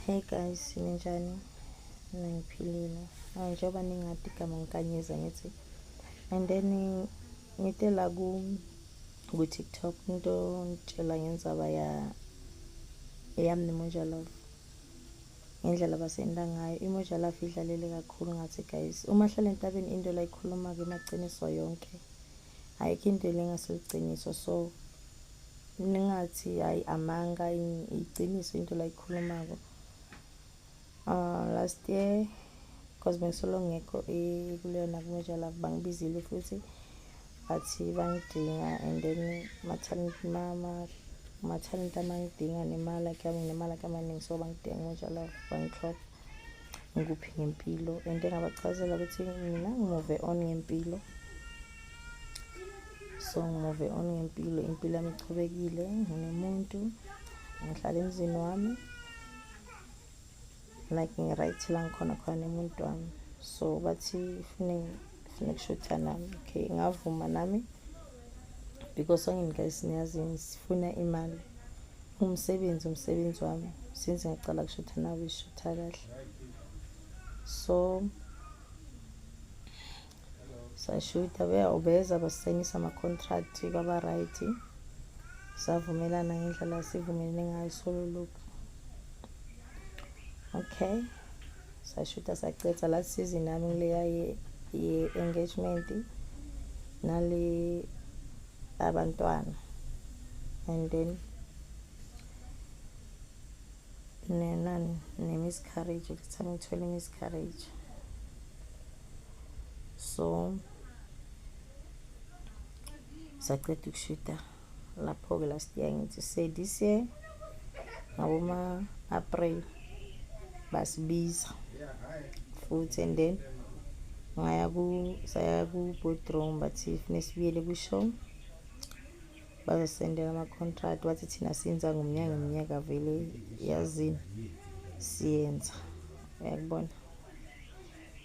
Hey guys, ninjani? Mina ngiphilile. Njengoba ningadi igama ngiKanyeza ngithi. And then ngithe la ku TikTok into ngitshela ngenzaba ya eyami neMoja Love. Ngendlela abasenda ngayo iMoja Love idlalele kakhulu ngathi guys. Uma hlala entabeni into la ikhuluma ke emaqiniso yonke. Ayikho into lengaseliqiniso, so ningathi hayi amanga, iqiniso into la ikhulumako. Last year because bengisolo ngekho kuleyona kuMoja Love, bangibizile futhi bathi bangidinga, and then ma-talent mama ma-talent amangidinga nemali akhe nemali akhe amaningi, so bangidinga kuMoja Love, bangihloba ngikuphi ngempilo, and then ngabachazela ukuthi mina ngi-move on ngempilo. So ngi-move on ngempilo, impilo yami ichubekile, nginemuntu, ngihlala emzini wami, like ngi-right la ngikhona khona nemuntu wami. So bathi fune fune kushutha nami. Okay, ngavuma nami because angini guys, niyazi sifuna imali, umsebenzi wami since ngicala kushutha nawe ishutha kahle. So sashutha, beza basayinisa ama-contract, kwaba right, savumelana ngendlela sivumelene ngayo solo lokhu. Okay, sashutha sacetha last season yami ngileya ye-engagement nale abantwana, and then nenani ne-miscarriage, ukuthi ngithole i-miscarriage. So saceda ukushuta lapho-ke last year, ngithi say this year ngaboma-April basibiza futhi, and then ngaya ku saya ku-boardroom, bathi fune sibuyele kwi-show, bazosendela ama-contract. Bathi thina senza ngomnyaka ngeminyaka vele, yazini siyenza, uyakubona,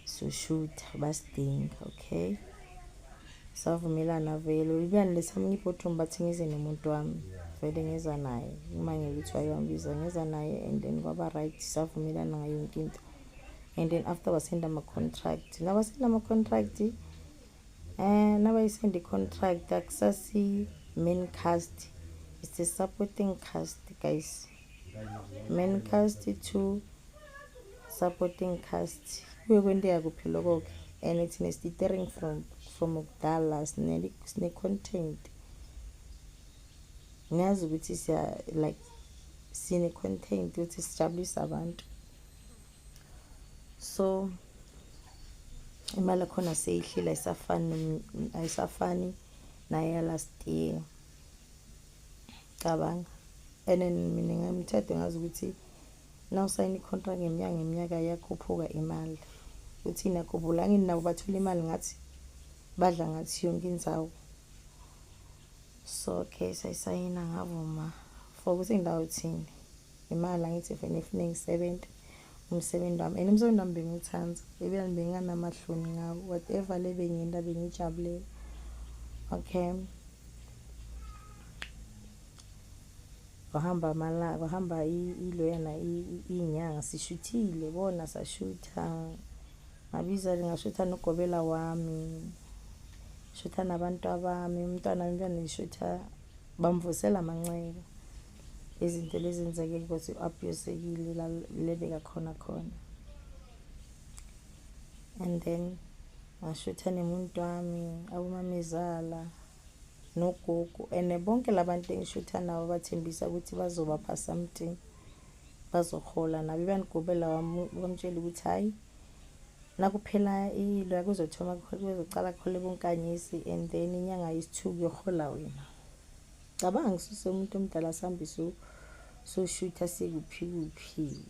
soshutha basidinga. Okay, savumelana vele ibani lesami i-boardroom, bathi ngize nomuntu wami vele, ngeza naye uma ngekuthi wayewambiza, ngeza naye, and then kwaba right, savumelana ngayo yonke into. And then after basenda ama-contract, nabasenda ama-contract, nabayisenda i-contract akusasi main cast, it's a supporting cast guys, main cast to supporting cast. Kuye kwenteka kuphi lokho-ke? And thina sititering from kudala, sine-content, ngiyazi ukuthi siya like sine-content ukuthi sijabulise abantu. So imali yakhona seyihlile, ayisafani naye last year, cabanga. And then mina ngemthetho ngazi ukuthi nawusayina i-contract ngeminyaka ngeminyaka iyakhuphuka imali, uthi nakhuphula angini nabo bathola imali ngathi badla ngathi yonke indzawo. So okay, sayisayina, ngavuma for ukuthi indawo thini imali, angithi vele ifune ngisebenze umsebenzi wami, and umsebenzi wami bengiwuthanda even benginganamahloni ngawo, whatever le bengiyenta bengiyijabulela. Okay, kwahamba amalanga, kwahamba iloyana iy'nyanga, sishuthile bona, sashutha, ngabiza ngashutha nogobela wami, shutha nabantu abami, umntwana ngishutha bamvusela amanceba izinto lezi zenzeke ukuthi u-abusekile la lebeka khona khona. And then ngashutha nemuntu wami, abomamezala nogogo, and bonke labantu engishutha nabo bathembisa ukuthi bazobapha something, bazohola nabo. Ibanigobela wami bamtshela ukuthi hayi, nakuphela ilo kuzothoma kuzocala kuhole bonkanyisi, and then inyanga yesi-2 kuyohola wena. Cabanga ngisuse umuntu omdala, sihambe soshutha sikuphi kuphi,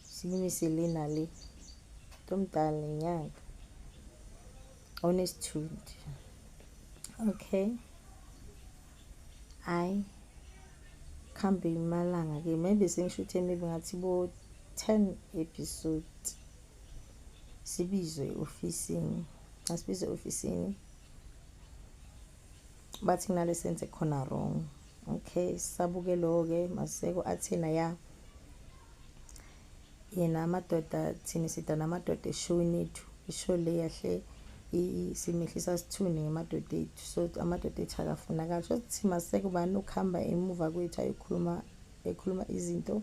simise le nale, umuntu omdala nenyanga onesithunzi. Okay, hayi, kuhambe imalanga-ke, maybe sengishuthe maybe ngathi bo-10 episode, sibizwe e-ofisini. Asibizwe e-ofisini, bathi kunale senze khona wrong. Okay, sabuke lo-ke maseko athina ya. Yena amadoda thina sida namadoda eshowini ethu ishow le yahle simehlisa sithuni ngemadoda ethu so amadoda ethu akafunakali so thi masekubani ukuhamba emuva kwethu ayokhuluma ekhuluma izinto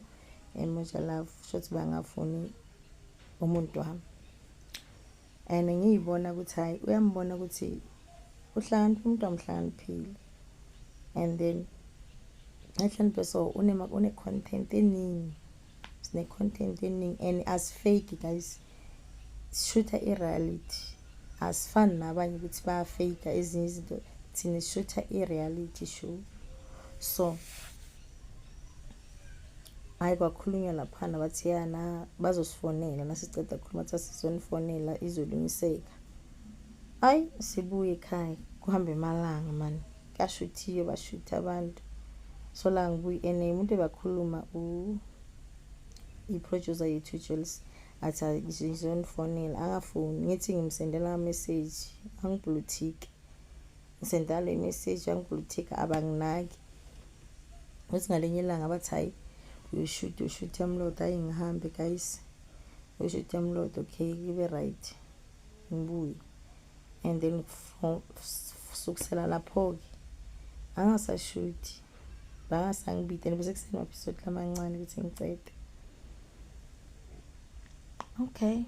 eMoja Love shothi bangafuni umuntu wami and ngiyibona ukuthi hayi uyambona ukuthi uhlakaniphe umuntu amhlakaniphile and then ehlakaniphe so une-content eningi sine-content eningi and asifake guys sishutha i-reality asifani nabanye ukuthi bayafeyika ezinye izinto thina sishutha i-reality show so hhayi kwakhulunywa laphana bathi yana bazosifonela nasiceda kukhuluma bathi sizonifonela izolungiseka ayi sibuye ekhaya kuhambe emalanga mani kuyashuthiwe bashutha abantu so la ngibuye and umuntu ebakhuluma i-producer yethu Jules athi ngizonifonela angafoni ngithi ngimsendela ama-message angibhuluthike ngisendela le message angibhuluthike abanginaki uthi ngalinye ilanga bathi hayi uyoshuta uyoshutha emlodo hayi ngihambe guys uyoshuta emlodo okay kube right ngibuye and then sukusela lapho-ke angasashuthi bangasangibidi and bese kusenema-episode lamancane ukuthi ngicede okay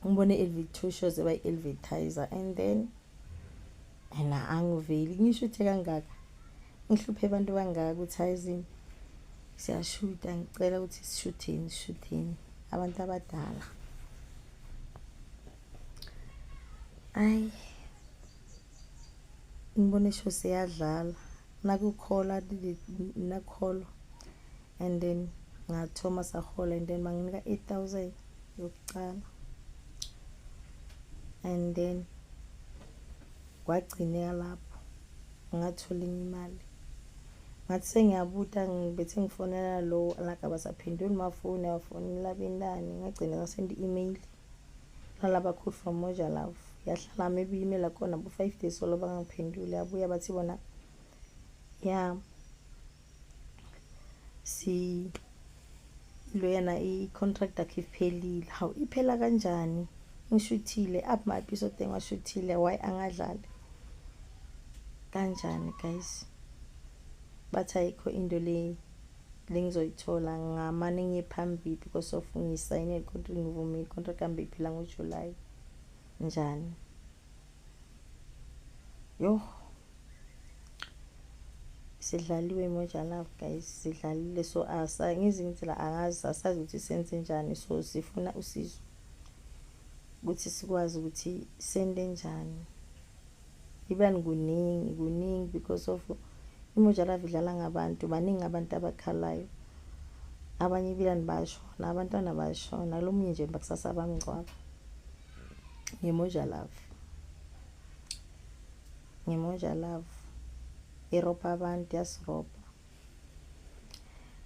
ngibone i-LV2 shows ebayi-advertiser and then and angiveli ngishuthe kangaka ngihluphe abantu bangaka ukuthi hayi zini siyashuta ngicela ukuthi sishutheni sishutheni abantu abadala ayi ngibone isho seyadlala nakukhola nakholwa and then ngathoma sahola and then banginika 8000 yokuqala and then kwagcineka lapho ngathola enye imali ngathi sengiyabuta ngibethe ngifonela lo like abasaphenduli mafoni abafonela bentani ngagcina ngasenda i-email nalaba khulu from Moja Love yahlala maybe i-email yakhona bo-5 days solo bangangiphenduli abuya bathi bona ya si lo yena i-contract yakhe iphelile hawu iphela kanjani ngishuthile up my episode engiwashuthile why angadlali kanjani guys bathi ayikho into le lengizoyithola ngamane ngiye phambili because of ngisayine i-contract ngivumile i-contract kambe iphela ngoJuly njani yo sidlaliwe Moja Love guys sidlalile so ngezinye indlela angazi asazi ukuthi senze njani so sifuna usizo ukuthi sikwazi ukuthi sende njani ibani kuningi kuningi because of iMoja Love idlala ngabantu baningi abantu abakhalayo abanye ibilani bashona abantwana bashona lo munye nje bakusasa bamngcwaba ngeMoja Love ngeMoja Love irobha abantu yasirobha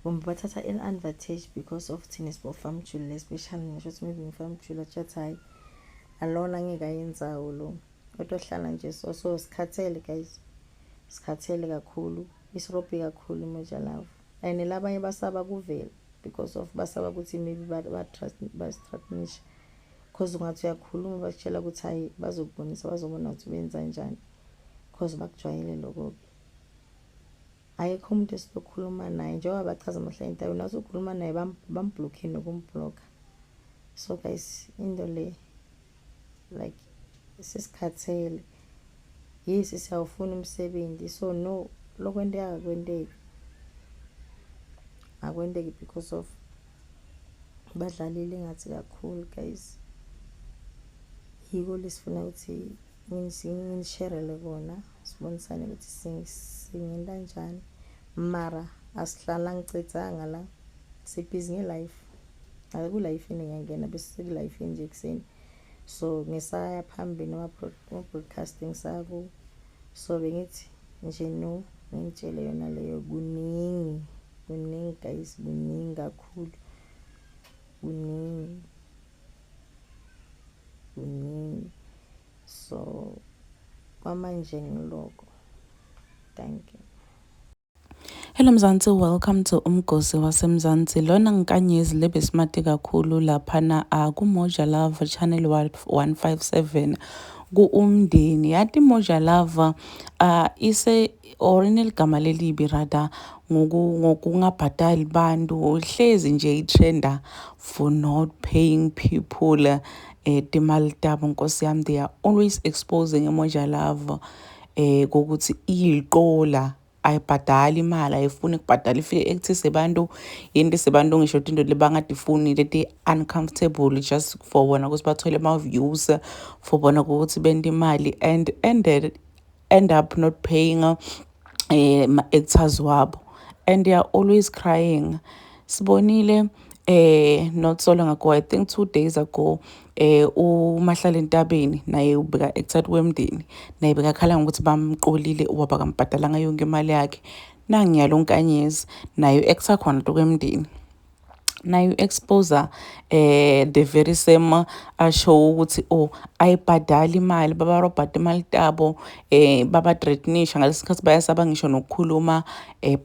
kumbe bathatha i-advantage because of thina sibofamjula especially ngisho ukuthi maybe ngifamjula tshathi hayi alona ngeke ayenzawo lo kodwa hlala nje so so sikhathele guys sikhathele kakhulu isirobhi kakhulu iMoja Love and labanye basaba kuvela because of basaba ukuthi maybe ba-threatenisha cause ungathi uyakhuluma bakutshela ukuthi hayi bazokubonisa bazobona ukuthi benza njani cause bakujwayele lokho-ke ayekho umuntu esizokhuluma naye njengoba bachaza ama-client ayo nazokhuluma naye bamblokhe nokumblokha so guys into le like sesikhathele yes siyawufuna umsebenzi so no lokwenteka akwenteki akwenteki because of badlalile ngathi kakhulu guys yiko lesifuna ukuthi nginisherele kona sibonisane ukuthi singenta njani mara asihlala ngicedzanga la sibhizi nge-life akulife ngiyangena bese sekulife nje ekuseni so ngisaya phambili nama-broadcasting saku so bengithi nje no ngitshele yona leyo kuningi kuningi guys kuningi kakhulu kuningi kuningi so kwamanje ngiloko thank you. Hello Mzansi, welcome to Umgosi waseMzansi. Lona nkanyezi lebe-smart kakhulu laphana kuMoja Love channel 157 ku-umndeni. Yathi Moja Love ise or ineligama lelibi rather ngokungabhadali bantu, hlezi nje i-trenda for not paying people timali tabo. Nkosi yami, they are always exposing iMoja Love kokuthi iyiqola, ayibhadali imali, ayifuni kubhadala, ifike ekuthise bantu, yento sebantu ngisho into lebangatifuni leti uncomfortable just for bona ukuthi bathole ama-views, for bona ukuthi bente imali and end up not paying ma-actors wabo, and they are always crying. Sibonile not so long ago, I think 2 days ago, uMahlala Entabeni naye ubeka actor wemndeni, naye bekakhala ngokuthi bamqolile, ubaba kambhadalanga yonke imali yakhe. Nangiyalo Nkanyezi nayo actor khona kwemndeni, nayo expose the very same show ukuthi oh, ayibhadali imali, babarobhata imali tabo, baba-threatenisha. Ngalesi sikhathi bayasaba ngisho nokukhuluma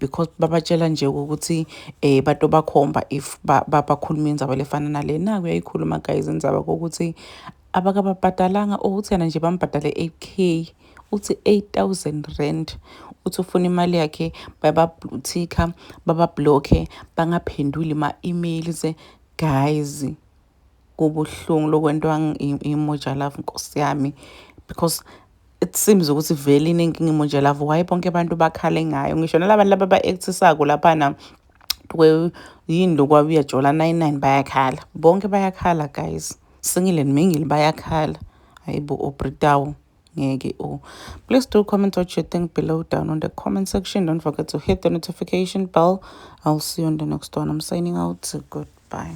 because babatshela nje ukuthi bato bakhomba if bakhuluma indzaba lefana nale. Naku uyayikhuluma guys indzaba kokuthi abakababhadalanga, ukuthi yena nje bambhadale 8K, uthi R8000, uthi ufuna imali yakhe, bayaba-blue-ticka, baba-blocke, bangaphenduli ma-emails. Guys, kubuhlungu lokwentwa iMoja Love, nkosi yami, because it seems ukuthi vele inenkinga iMoja Love. Why bonke abantu bakhale ngayo? Ngisho nalabantu laba ba-actisako laphana yini lokwabuya Jola 99 bayakhala, bonke bayakhala guys, Single and Mingle bayakhala. Hayibo, Aubrey Tau ngeke. Oh, please do comment what you think below down on the comment section. Don't forget to hit the notification bell. I'll see you on the next one. I'm signing out. Goodbye.